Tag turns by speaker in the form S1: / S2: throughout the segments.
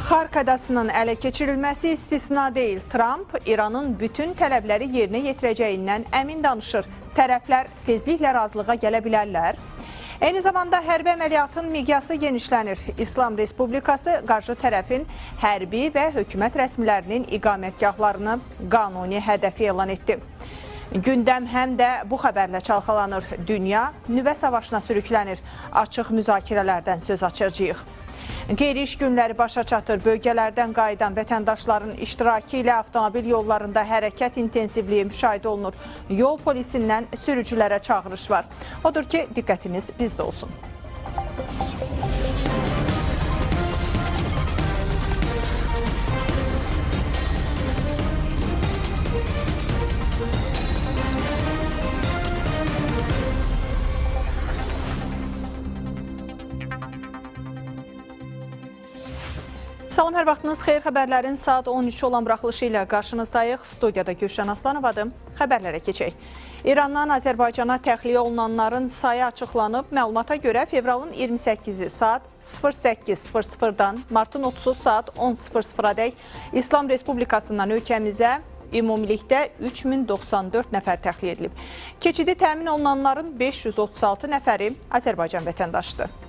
S1: Xark adasının ələ keçirilməsi istisna deyil. Tramp İranın bütün tələbləri yerinə yetirəcəyindən əmin danışır. Tərəflər tezliklə razılığa gələ bilərlər. Eyni zamanda hərbi əməliyyatın miqyası genişlənir. İslam Respublikası qarşı tərəfin hərbi və hökumət rəsmilərinin iqamətgahlarını qanuni hədəfi elan etdi. Gündəm həm də bu xəbərlə çalxalanır. Dünya nüvə savaşına sürüklənir. Açıq müzakirələrdən söz açacağıq. Qeyri-iş günləri başa çatır. Bölgələrdən qayıdan vətəndaşların iştirakı ilə avtomobil yollarında hərəkət intensivliyi müşahidə olunur. Yol polisindən sürücülərə çağırış var. Odur ki, diqqətiniz bizdə olsun. Salam, hər vaxtınız xeyir. Xəbərlərin saat 13 olan buraxılışı ilə qarşınızdayıq. Studiyada Gülşən Aslanovadır. Xəbərlərə keçək. İrandan Azərbaycana təxliyə olunanların sayı açıqlanıb. Məlumata görə fevralın 28-i saat 08:00-dan martın 30-u saat 10:00-adək İslam Respublikasından ölkəmizə ümumilikdə 3094 nəfər təxliyə edilib. Keçidi təmin olunanların 536 nəfəri Azərbaycan vətəndaşıdır.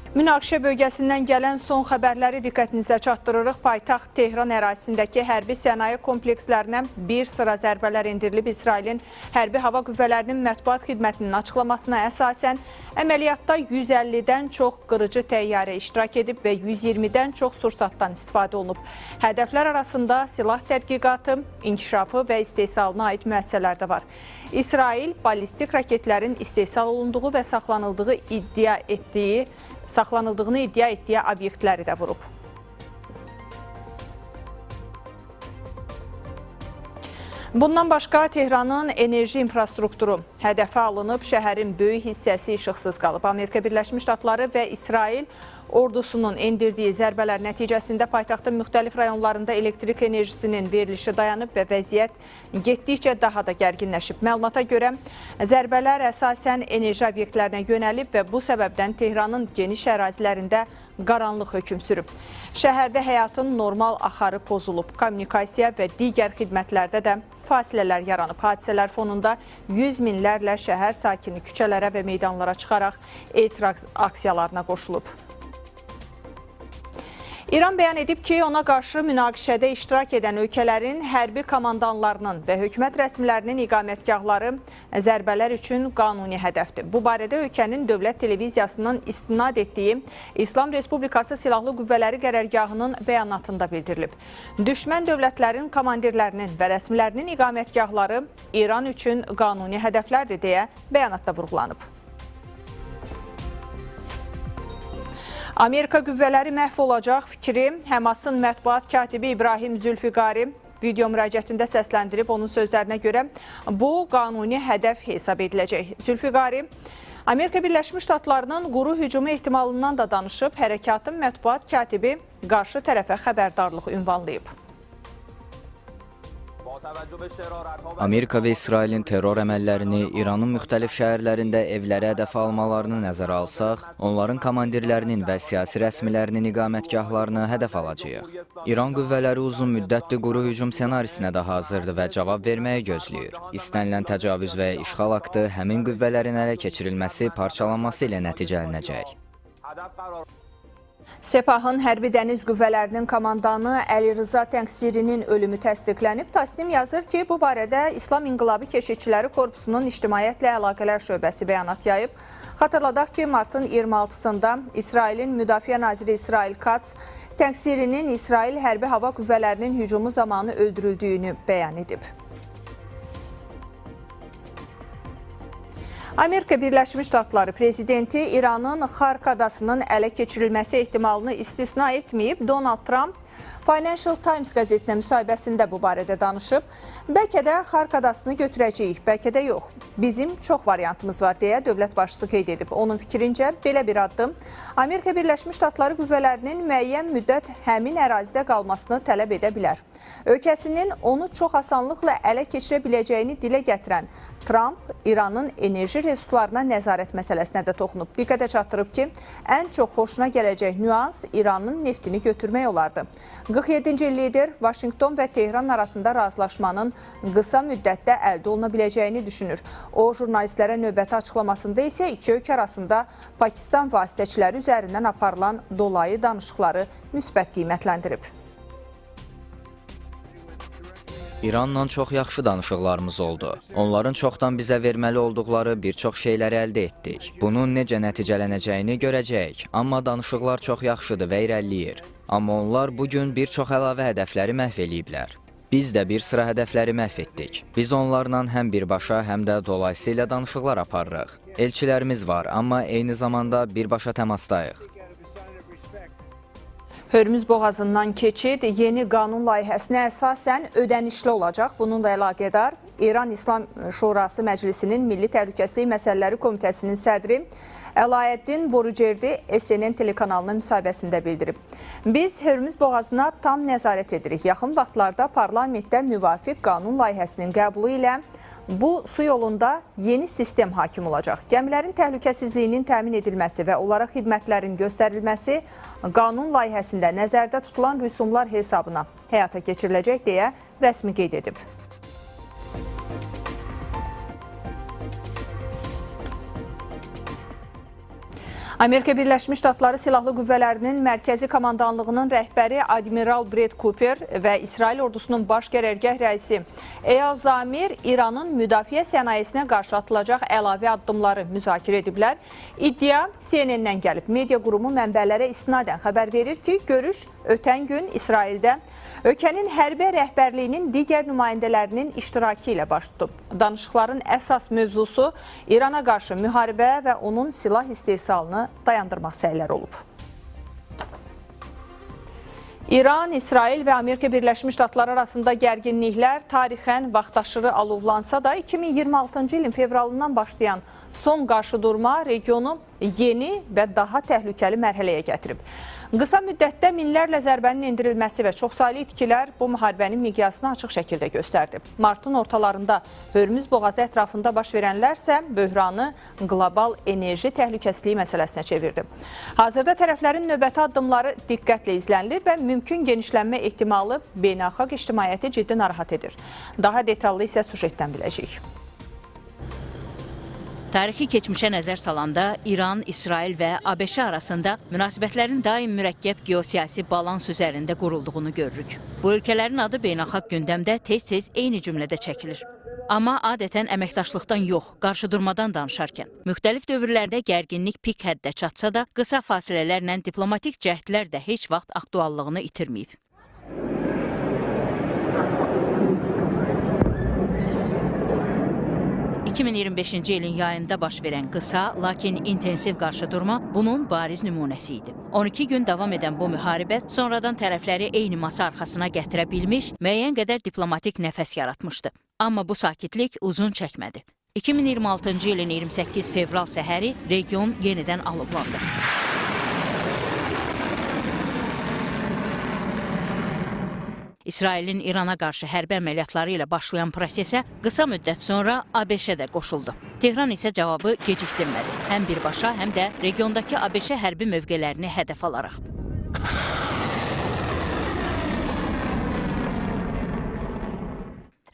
S1: Münaqişə bölgəsindən gələn son xəbərləri diqqətinizə çatdırırıq. Paytaxt Tehran ərazisindəki hərbi sənaye komplekslərinə bir sıra zərbələr endirilib. İsrailin hərbi hava qüvvələrinin mətbuat xidmətinin açıqlamasına əsasən əməliyyatda 150-dən çox qırıcı təyyarə iştirak edib və 120-dən çox sursatdan istifadə olunub. Hədəflər arasında silah tədqiqatı, inkişafı və istehsalına aid müəssisələr də var. İsrail ballistik raketlərin istehsal olunduğu və saxlanıldığını iddia etdiyi obyektləri də vurub. Bundan başqa Tehranın enerji infrastrukturu hədəfə alınıb, şəhərin böyük hissəsi işıqsız qalıb. Amerika Birləşmiş Ştatları və İsrail ordusunun endirdiyi zərbələr nəticəsində paytaxtın müxtəlif rayonlarında elektrik enerjisinin verilişi dayanıb və vəziyyət getdikcə daha da gərginləşib. Məlumata görə zərbələr əsasən enerji obyektlərinə yönəlib və bu səbəbdən Tehranın geniş ərazilərində qaranlıq hökm sürüb. Şəhərdə həyatın normal axarı pozulub, kommunikasiya və digər xidmətlərdə də fasilələr yaranıb. Hadisələr fonunda yüz minlərlə şəhər sakini küçələrə və meydanlara çıxaraq etiraz aksiyalarına qoşulub. İran bəyan edib ki, ona qarşı münaqişədə iştirak edən ölkələrin hərbi komandanlarının və hökumət rəsmilərinin iqamətgahları zərbələr üçün qanuni hədəfdir. Bu barədə ölkənin dövlət televiziyasının istinad etdiyi İslam Respublikası Silahlı Qüvvələri Qərargahının bəyanatında bildirilib. Düşmən dövlətlərin komandirlərinin və rəsmilərinin iqamətgahları İran üçün qanuni hədəflərdir deyə bəyanatda vurğulanıb. Amerika qüvvələri məhv olacaq fikri Həmasın mətbuat katibi İbrahim Zülfüqari video müraciətində səsləndirib. Onun sözlərinə görə bu qanuni hədəf hesab ediləcək. Zülfüqari Amerika Birləşmiş Ştatlarının quru hücumu ehtimalından da danışıb, hərəkatın mətbuat katibi qarşı tərəfə xəbərdarlıq ünvanlayıb.
S2: Amerika və İsrailin terror əməllərini İranın müxtəlif şəhərlərində evlərə hədəf almalarını nəzərə alsaq, onların komandirlərinin və siyasi rəsmilərinin iqamətgahlarını hədəf alacağıq. İran qüvvələri uzun müddətli quru hücum ssenarisinə də hazırdır və cavab verməyi gözləyir. İstənilən təcavüz və işğal aktı həmin qüvvələrin ələ keçirilməsi, parçalanması ilə nəticələnəcək.
S1: Sepahın hərbi dəniz qüvvələrinin komandanı Əli Rıza Təngsirinin ölümü təsdiqlənib. Tasnim yazır ki, bu barədə İslam İnqilabı Keşikçiləri Korpusunun İctimaiyyətlə Əlaqələr Şöbəsi bəyanat yayıb. Xatırladaq ki, martın 26-sında İsrailin Müdafiə Naziri İsrail Katz Təngsirinin İsrail hərbi hava qüvvələrinin hücumu zamanı öldürüldüyünü bəyan edib. Amerika Birləşmiş Ştatları prezidenti İranın Xark adasının ələ keçirilməsi ehtimalını istisna etməyib. Donald Trump Financial Times qəzetinə müsahibəsində bu barədə danışıb. Bəlkə də Xark adasını götürəcəyik, bəlkə də yox. Bizim çox variantımız var deyə dövlət başçısı qeyd edib. Onun fikrincə belə bir addım Amerika Birləşmiş Ştatları qüvvələrinin müəyyən müddət həmin ərazidə qalmasını tələb edə bilər. Ölkəsinin onu çox asanlıqla ələ keçirə biləcəyini dilə gətirən Tramp İranın enerji resurslarına nəzarət məsələsinə də toxunub. Diqqətə çatdırıb ki, ən çox xoşuna gələcək nüans İranın neftini götürmək olardı. 47-ci lider Vaşinqton və Tehran arasında razılaşmanın qısa müddətdə əldə oluna biləcəyini düşünür. O, jurnalistlərə növbəti açıqlamasında isə iki ölkə arasında Pakistan vasitəçiləri üzərindən aparılan dolayı danışıqları müsbət qiymətləndirib.
S2: İranla çox yaxşı danışıqlarımız oldu. Onların çoxdan bizə verməli olduqları bir çox şeyləri əldə etdik. Bunun necə nəticələnəcəyini görəcəyik. Amma danışıqlar çox yaxşıdır və irəliləyir. Amma onlar bugün bir çox əlavə hədəfləri məhv eləyiblər. Biz də bir sıra hədəfləri məhv etdik. Biz onlarla həm birbaşa, həm də dolayısıyla danışıqlar aparırıq. Elçilərimiz var, amma eyni zamanda birbaşa təmasdayıq.
S1: Hörmüz boğazından keçid yeni qanun layihəsinə əsasən ödənişli olacaq. Bununla əlaqədar İran İslam Şurası Məclisinin Milli Təhlükəsizlik Məsələləri Komitəsinin sədri Əlaəddin Borucerdi SNN telekanalına müsahibəsində bildirib. Biz Hörmüz boğazına tam nəzarət edirik. Yaxın vaxtlarda parlamentdə müvafiq qanun layihəsinin qəbulu ilə bu su yolunda yeni sistem hakim olacaq. Gəmilərin təhlükəsizliyinin təmin edilməsi və onlara xidmətlərin göstərilməsi qanun layihəsində nəzərdə tutulan rüsumlar hesabına həyata keçiriləcək deyə rəsmi qeyd edib. Amerika Birləşmiş Ştatları Silahlı Qüvvələrinin Mərkəzi Komandanlığının rəhbəri Admiral Brad Cooper və İsrail ordusunun baş qərargah rəisi Eyal Zamir İranın müdafiə sənayesinə qarşı atılacaq əlavə addımları müzakirə ediblər. İddia CNN-dən gəlib. Media qurumu mənbələrə istinadən xəbər verir ki, görüş ötən gün İsraildə ölkənin hərbi rəhbərliyinin digər nümayəndələrinin iştirakı ilə baş tutub. Danışıqların əsas mövzusu İrana qarşı müharibə və onun silah istehsalını dayandırmaq səyləri olub. İran, İsrail və Amerika Birləşmiş Ştatları arasında gərginliklər tarixən vaxtaşırı alovlansa da 2026-cı ilin fevralından başlayan son qarşıdurma regionu yeni və daha təhlükəli mərhələyə gətirib. Qısa müddətdə minlərlə zərbənin endirilməsi və çoxsaylı itkilər bu müharibənin miqyasını açıq şəkildə göstərdi. Martın ortalarında Hörmüz boğazı ətrafında baş verənlərsə böhranı qlobal enerji təhlükəsizliyi məsələsinə çevirdi. Hazırda tərəflərin növbəti addımları diqqətlə izlənilir və mümkün genişlənmə ehtimalı beynəlxalq ictimaiyyəti ciddi narahat edir. Daha detallı isə süjetdən biləcəyik.
S3: Tarixi keçmişə nəzər salanda İran, İsrail və ABŞ arasında münasibətlərin daim mürəkkəb geosiyasi balans üzərində qurulduğunu görürük. Bu ölkələrin adı beynəlxalq gündəmdə tez-tez eyni cümlədə çəkilir. Amma adətən əməkdaşlıqdan yox, qarşıdurmadan danışarkən. Müxtəlif dövrlərdə gərginlik pik həddə çatsa da, qısa fasilələrlə diplomatik cəhdlər də heç vaxt aktuallığını itirməyib. ...2025-ci ilin yayında baş verən qısa, lakin intensiv qarşıdurma bunun bariz nümunəsi idi. 12 gün davam edən bu müharibə sonradan tərəfləri eyni masa arxasına gətirə bilmiş, müəyyən qədər diplomatik nəfəs yaratmışdı. Amma bu sakitlik uzun çəkmədi. 2026-cı ilin 28 fevral səhəri region yenidən alovlandı. İsrailin İrana qarşı hərbi əməliyyatları ilə başlayan prosesə qısa müddət sonra ABŞ də qoşuldu. Tehran isə cavabı gecikdirmədi. Həm birbaşa, həm də regiondakı ABŞ hərbi mövqelərini hədəf alaraq.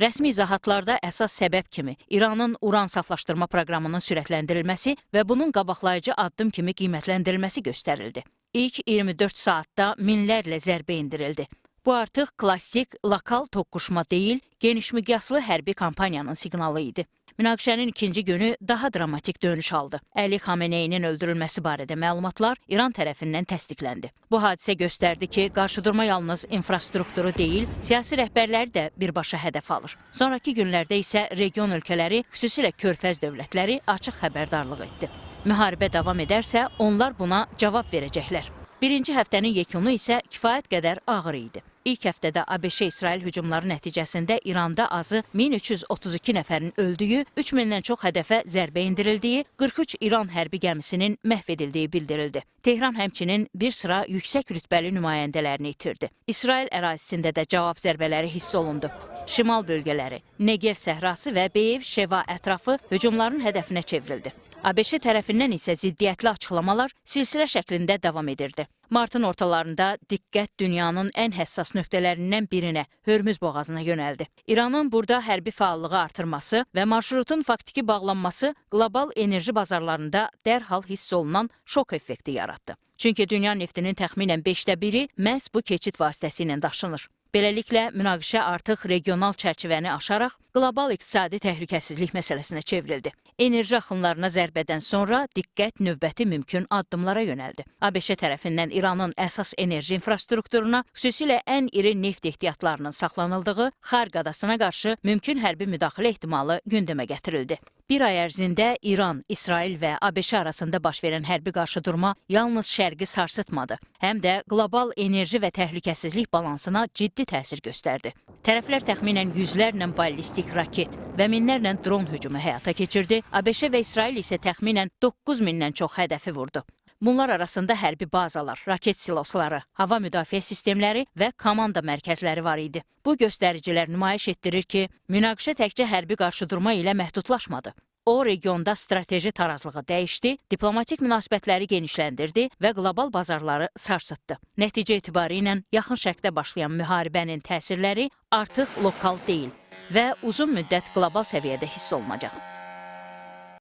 S3: Rəsmi izahatlarda əsas səbəb kimi İranın uran saflaşdırma proqramının sürətləndirilməsi və bunun qabaqlayıcı addım kimi qiymətləndirilməsi göstərildi. İlk 24 saatda minlərlə zərbə endirildi. Bu artıq klassik, lokal toqquşma deyil, geniş miqyaslı hərbi kampaniyanın siqnalı idi. Münaqişənin ikinci günü daha dramatik dönüş aldı. Əli Xameneyinin öldürülməsi barədə məlumatlar İran tərəfindən təsdiqləndi. Bu hadisə göstərdi ki, qarşıdurma yalnız infrastrukturu deyil, siyasi rəhbərləri də birbaşa hədəf alır. Sonraki günlərdə isə region ölkələri, xüsusilə Körfəz dövlətləri açıq xəbərdarlıq etdi. Müharibə davam edərsə, onlar buna cavab verəcəklər. Birinci həftənin yekunu isə kifayət qədər ağır idi. İlk həftədə ABŞ-İsrail hücumları nəticəsində İranda azı 1332 nəfərin öldüyü, 3000-dən çox hədəfə zərbə endirildiyi, 43 İran hərbi gəmisinin məhv edildiyi bildirildi. Tehran həmçinin bir sıra yüksək rütbəli nümayəndələrini itirdi. İsrail ərazisində də cavab zərbələri hiss olundu. Şimal bölgələri, Negev səhrası və Beyev Şeva ətrafı hücumların hədəfinə çevrildi. ABŞ tərəfindən isə ziddiyyətli açıqlamalar silsilə şəklində davam edirdi. Martın ortalarında diqqət dünyanın ən həssas nöqtələrindən birinə, Hörmüz boğazına yönəldi. İranın burada hərbi fəallığı artırması və marşrutun faktiki bağlanması qlobal enerji bazarlarında dərhal hiss olunan şok effekti yaratdı. Çünki dünya neftinin təxminən 1/5-i məhz bu keçid vasitəsilə daşınır. Beləliklə, münaqişə artıq regional çərçivəni aşaraq qlobal iqtisadi təhlükəsizlik məsələsinə çevrildi. Enerji axınlarına zərbədən sonra diqqət növbəti mümkün addımlara yönəldi. ABŞ tərəfindən İranın əsas enerji infrastrukturuna, xüsusilə ən iri neft ehtiyatlarının saxlanıldığı Xarq adasına qarşı mümkün hərbi müdaxilə ehtimalı gündəmə gətirildi. Bir ay ərzində İran, İsrail və ABŞ arasında baş verən hərbi qarşıdurma yalnız Şərqi sarsıtmadı, həm də qlobal enerji və təhlükəsizlik balansına ciddi təsir göstərdi. Tərəflər təxminən yüzlərlə ballistik raket və minlərlə dron hücumu həyata keçirdi. ABŞ və İsrail isə təxminən 9000-dən çox hədəfi vurdu. Bunlar arasında hərbi bazalar, raket silosları, hava müdafiə sistemləri və komanda mərkəzləri var idi. Bu göstəricilər nümayiş etdirir ki, münaqişə təkcə hərbi qarşıdurma ilə məhdudlaşmadı. O, regionda strateji tarazlığı dəyişdi, diplomatik münasibətləri genişləndirdi və qlobal bazarları sarsıtdı. Nəticə etibarı ilə Yaxın Şərqdə başlayan müharibənin təsirləri artıq lokal deyil və uzun müddət qlobal səviyyədə hiss olunacaq.